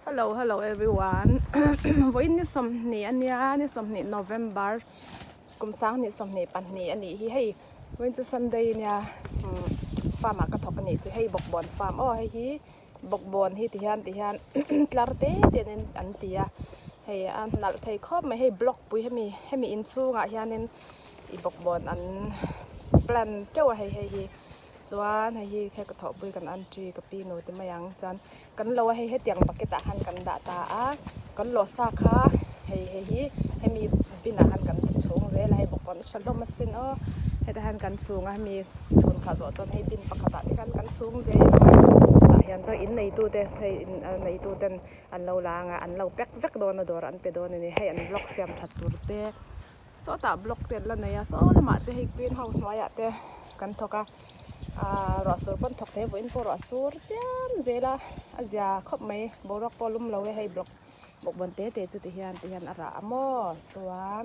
Hello hello everyone vawiin ni sawmhnih a nia ni sawmhnih November kum sanghnih sawmhnih pahnih a nih hi hei vawiin chu Sunday a nia umm farm ah ka thawk a nih chu hei bawkbawn farm aw hei hi bawkbawn hi ti hian ti hian tlar te te in an ti a hei a nalh thei khawp mai hei block pui hemi hemi inchhungah hianin ih bawkbawn an plant teuh a hei hei hi. Chuan hei hi he ka thawhpui kan aunty ka pi nu te mai ang chuan kan lo a hei hetiang bucket ah khan kan dah ta a kan lawh sa kha hei hei hi hemi bin ah khan kan chhung zel a hei bawkbawn a tha hlawm asin aw hetah hian kan chhung a hemi chhun kha zawh chuan hei bin pakhat ah te khan kan chhung zel a tah hian chuan in neitu te hei in neitu ten an lo la ang a an lo pack vek dawn a dawr an pe dawn a ni hei an block siam that tur te. Sawtah block te an la nei a saw lamah te hei green house hnuaiah te kan thawk a ahh ruah sur pawn thawk thei a vawiin pawh ruah sur chiam zel a a zia khawp mai boruak pawh a lum lo e hei block bawkbawn te te chu ti hian ti hian a rah a maw chuan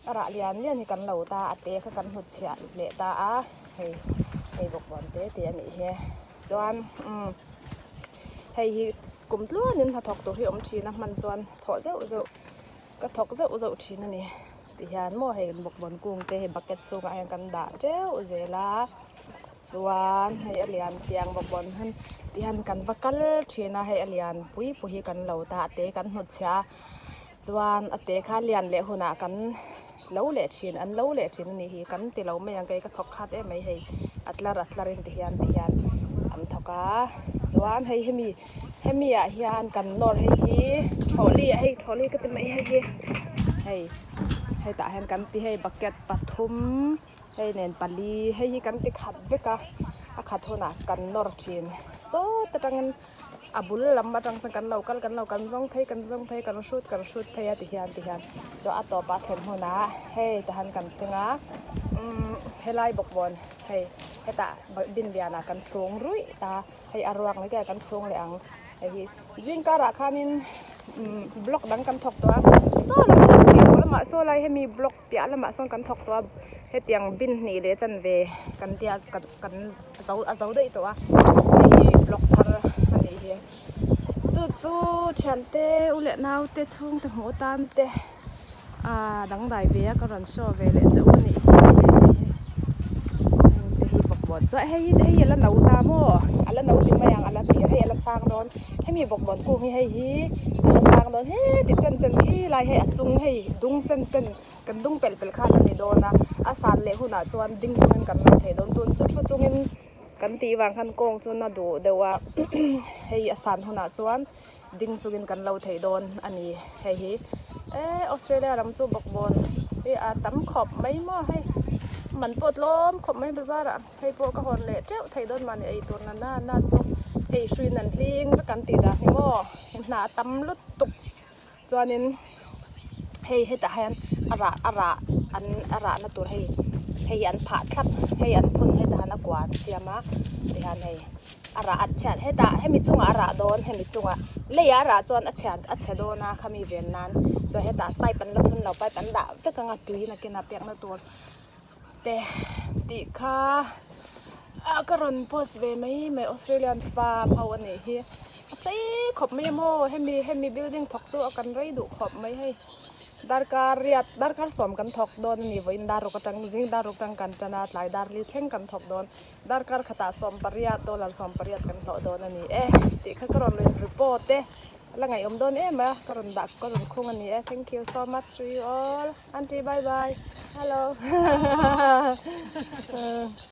a rah lian lian hi kan lo ta a te kha kan hnutchhiah leh ta a hei hei bawkbawn te te a nih hi chuan umm hei hi kum tluanin hnathawk tur hi a awm thin a hman chuan thawh zeuh zeuh. Ka thawk zauh zauh thin a ni tihian maw hei bawkbawn kung te hei bucket chhungah hian kan dah teuh zel a chuan hei a lian tiang bawkbawn han tihian kan va kal thin a hei a lian pui pui hi kan lo ta a te kan hnutchhiah a chuan a te kha lian leh hunah kan lo leh thin an lo leh thin a nih hi kan ti lo mai ang kei ka thawk khat em mai hei a tlar a tlar in tihian tihian an thawk a chuan hei hemi. Hemi ah hian kan nawr hei hi thawhli ah hei thawhli ka ti mai hei hi hei hetah hian kan ti hei bucket pathum hei nen pali hei hi kan ti khat vek a a khat hunah kan nawr thin sawt atangin a bul lam atang chuan kan lo kal kan lo kan zawng phei kan zawng phei kan hrut kan hrut phei a ti hian ti hian chuan a tawpah thlen hunah hei tah hian kan thleng a umm helai bawkbawn hei hetah bin lianah kan chhung ruih ta. Hei a ruak mai te kan chhung leh ang hei hi zing karah khanin umm block dang kan thawk tawh a saw lam pawh thei lo lamah saw lai hemi block piah lamah sawn kan thawk tawh a hetiang bin hnih leh chanve kan tia kan kan zo a zo daih tawh a hei hi block thar a nih hi chu chu thiante u leh naute chhungte hmuh atan te Aaa dangdai ve a ka rawn show ve leh che u a nih hi heng te hi bawkbawn chuan hei hi hei a la no ta maw a la no ti mai ang a la ti hei a la sang dawn hemi bawkbawn kung hi hei hi a la sang dawn heti chen chen khi lai hei a chung hei dung chen chen kan dung pelh pelh khan a ni dawn a a san leh hunah chuan ding chungin kan lo thei dawn tun chu thu chungin kan tih vang khan kawng chu na duh deuh a hei a san hunah chuan. Ding chungin kan lo theih dawn a ni hei hi eh Australia lam chu bawkbawn hi a tam khawp mai maw hei man pawh tlawm khawp mai bazar ah hei pawh ka hawn leh teuh theih dawn mahni ei tur na na na chu hei hrui nan hling vek an tih dan hi maw hna a tam lutuk chuanin hei hetah hian a rah a rah an a rahna tur hei hei an phah thlap hei an phun hetah hian a kua an siam a tihian hei a rah a chhiat hetah hemi chungah a rah dawn hemi chungah leiah a rah chuan a chhiat a chhe dawn a khami ven nan chuan hetah pipe an la thun lo pipe an dah vek ang a tui nakin a pekna tur te tih kha ah ka rawn post ve mai mai Australian farm ho a nih hi a sei khawp mai a maw hemi hemi building thawk chu a kan rei duh khawp mai hei darkar riat darkar sawm kan thawk dawn a ni vawiin dar ruk atang zing dar ruk atang kan tan a tlai dar li thleng kan thawk dawn darkar khatah sawm pariat dollar sawm pariat kan hlawh dawn a ni e tih kha ka rawn report e la ngaihawm dawn em a ka rawn dah ka rawn khung a ni e thank you so much to you all. Aunty bye bye hello.